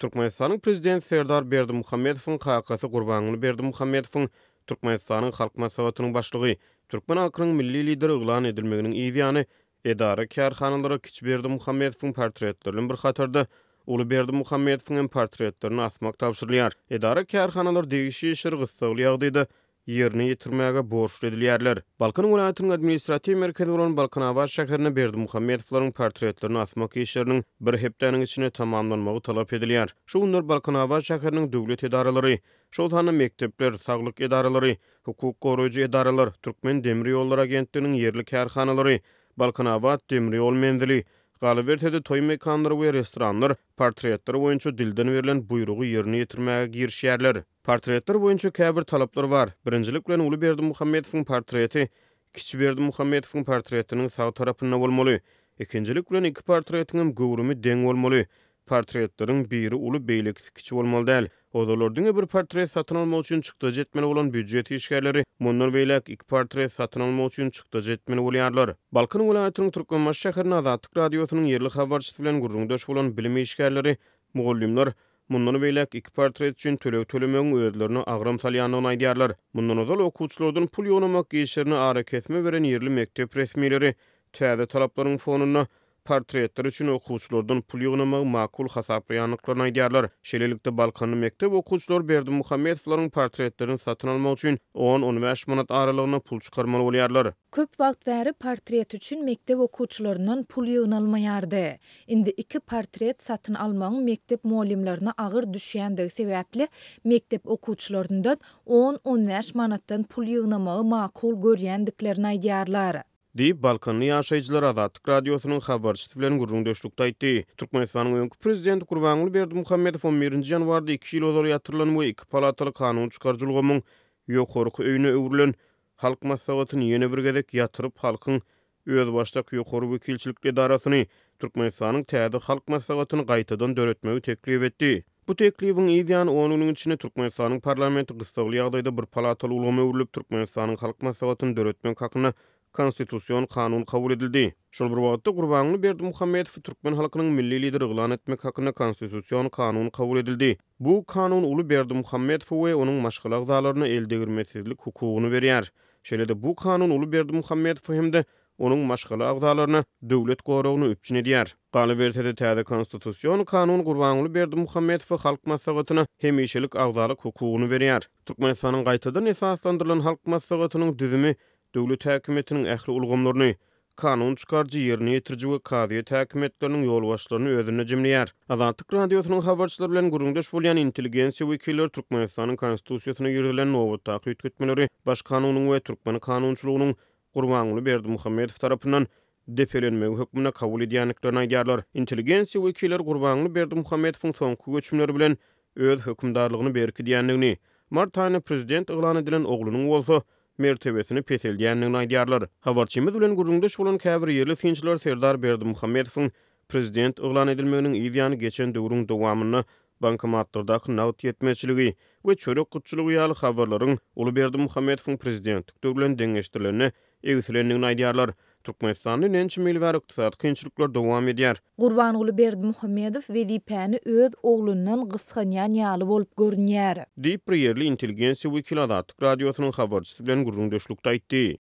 Türkmenistanyň Prezidenti Serdar Berdimuhamedowyň kakasy Gurbanguly Berdimuhamedowyň Türkmenistanyň Halk Maslahatynyň Başlygy, türkmen halkynyň Milli Lideri yglan edilmeginiň yz ýany, edara-kärhanalara kiçi Berdimuhamedowyň portretleri bilen bir hatarda, uly Berdimuhamedowyň hem portretlerini asmak tabşyrylýar. Edara-kärhanalar degişli işleri gyssagly ýagdaýda ýerine ýetirmäge borçly edilýärler. Balkan welaýatynyň administratiw merkezi bolan Balkanabat şäherinde Berdimuhamedowlaryň portretlerini asmak işleriniň bir hepdäniň içinde tamamlanmagy talap edilýär. Şu günler Balkanabat şäheriniň döwlet edaralary, şol sanda mekdepler, saglyk edaralary, hukuk goraýjy edaralar, Türkmen demir ýollary agentliginiň ýerli kärhanalary, Balkanabat demir ýol menzili, galyberse-de toý mekanlary we restoranlar portretler boýunça dilden berlen buýrugy ýerine ýetirmäge girişýärler. Portretler boýunça käbir talaplar bar. Birinjilik bilen uly Berdimuhamedowyň portreti kiçi Berdimuhamedowyň portretiniň sag tarapynda bolmaly. Ikinjilik bilen iki portretiňem göwrümi deň bolmaly. Portretleriň biri uly, beýlekisi kiçi bolmaly däl. Ozallar diňe bir portret satyn almak üçin çykdajy etmeli bolan býujet işgärleri mundan beýläk iki portret satyn almak üçin çykdajy etmeli bolýarlar. Balkan welaýatynyň Türkmenbaşy şäherinde Azatlyk Radiosynyň ýerli habarçysy bilen gürrüňdeş bolan bilim işgärleri, mugallymlar Mundan beýläk iki portret üçin töleg tölemegiň özlerine agram salýandygyny aýdýarlar. Mundan ozal okuwçylardan pul ýygnamak işlerine arakesme beren ýerli mekdep resmileri täze talaplaryň fonunda portretler üçin okuwçylardan pul ýygnamagy makul hasaplaýandyklaryny aýdýarlar. Şeýlelikde, balkanly mekdep okuwçylary Berdimuhamedowlaryň portretlerini satyn almak üçin on-on bäş manat aralygynda pul çykarmaly bolýarlar. Köp wagt bäri portret üçin mekdep okuwçylaryndan pul ýygnalmaýardy. Indi iki portret satyn almagyň mekdep mugallymlaryna agyr düşýändigi sebäpli, mekdep okuwçylaryndan on-on bäş manatdan pul ýygnamagy makul görýändiklerini aýdýarlar. Diýip, balkanly ýaşaýjylar Azatlyk Radiosynyň habarçysy bilen gürrüňdeşlikde aýtdy. Türkmenistanyň öňki prezidenti Gurbanguly Berdimuhamedow on birinji ýanwarda iki ýyl ozal ýatyrylan we iki palataly kanun çykaryjy ulgamyň ýokarky öýüne öwrülen Halk Maslahatyny ýene bir gezek ýatyryp, halkyň özbaşdak ýokary wekilçilikli edarasyny, Türkmenistanyň täze Halk Maslahatyny gaýtadan döretmegi teklip etdi. Bu teklibiň yz ýany on günüň içinde Türkmenistanyň parlamenti gyssagly ýagdaýda bir palataly ulgama öwrülip, Türkmenistanyň Halk Maslahatyny döretmek hakynda Konstitusion kanun kabul edildi. Şol bir wagtda, Gurbanguly Berdimuhamedowy türkmen halkynyň Milli Lideri yglan etmek hakynda Konstitusion kanun kabul edildi. Bu kanun uly Berdimuhamedowa we onuň maşgala agzalaryna eldegirmesizlik hukugyny berýär. Şeýle-de bu kanun uly Berdimuhamedowa hem-de onuň maşgala agzalaryna döwlet goragyny üpjün edýär. Galyberse-de, täze Konstitusion kanun Gurbanguly Berdimuhamedowa Halk Maslahatyna hemişelik agzalyk hukugyny berýär. Türkmenistanyň gaýtadan esaslandyrylan Halk Maslahatynyň düzümi döwlet häkimiýetiniň ähli ulgamlaryny, kanun çykaryjy, ýerine ýetiriji we kazyýet häkimiýetleriniň ýolbaşçylaryny özünde jemleýär. Azatlyk Radiosynyň habarçylary bilen gürrüňdeş bolýan intelligensiýa wekilleri Türkmenistanyň Konstitusiýasyna girizilen nobatdaky üýtgetmeleri Baş kanunyň we türkmen kanunçylygynyň Gurbanguly Berdimuhamedow tarapyndan depelenmegi hökmünde kabul edýändiklerini aýdýarlar. Intelligensiýa wekilleri Gurbanguly Berdimuhamedowyň soňky göçümleri bilen öz hökümdarlygyny berkidýändigini, mart aýynda prezident yglan edilen oglunyň bolsa mertebesini peseldýändigini aýdýarlar. Habarçymyz bilen gürrüňdeş bolan käbir ýerli synçylar Serdar Berdimuhamedowyň prezident yglan edilmeginiň yz ýany geçen döwrüň dowamynda bankomatlardaky nagt ýetmezçiligi we çörek gytçylygy ýaly habarlaryň uly Berdimuhamedowyň prezidentlik döwri bilen deňeşdirilende egsilendigini aýdýarlar. Türkmenistanda ençeme ýyl bäri ykdysady kynçylyklar dowam edýär. Gurbanguly Berdimuhamedow wezipäni öz oglundan gysganýan ýaly bolup görünýär. Diýip, bir ýerli intelligensiýa wekili Azatlyk Radiosynyň habarçysy bilen gürrüňdeşlikde aýtdy.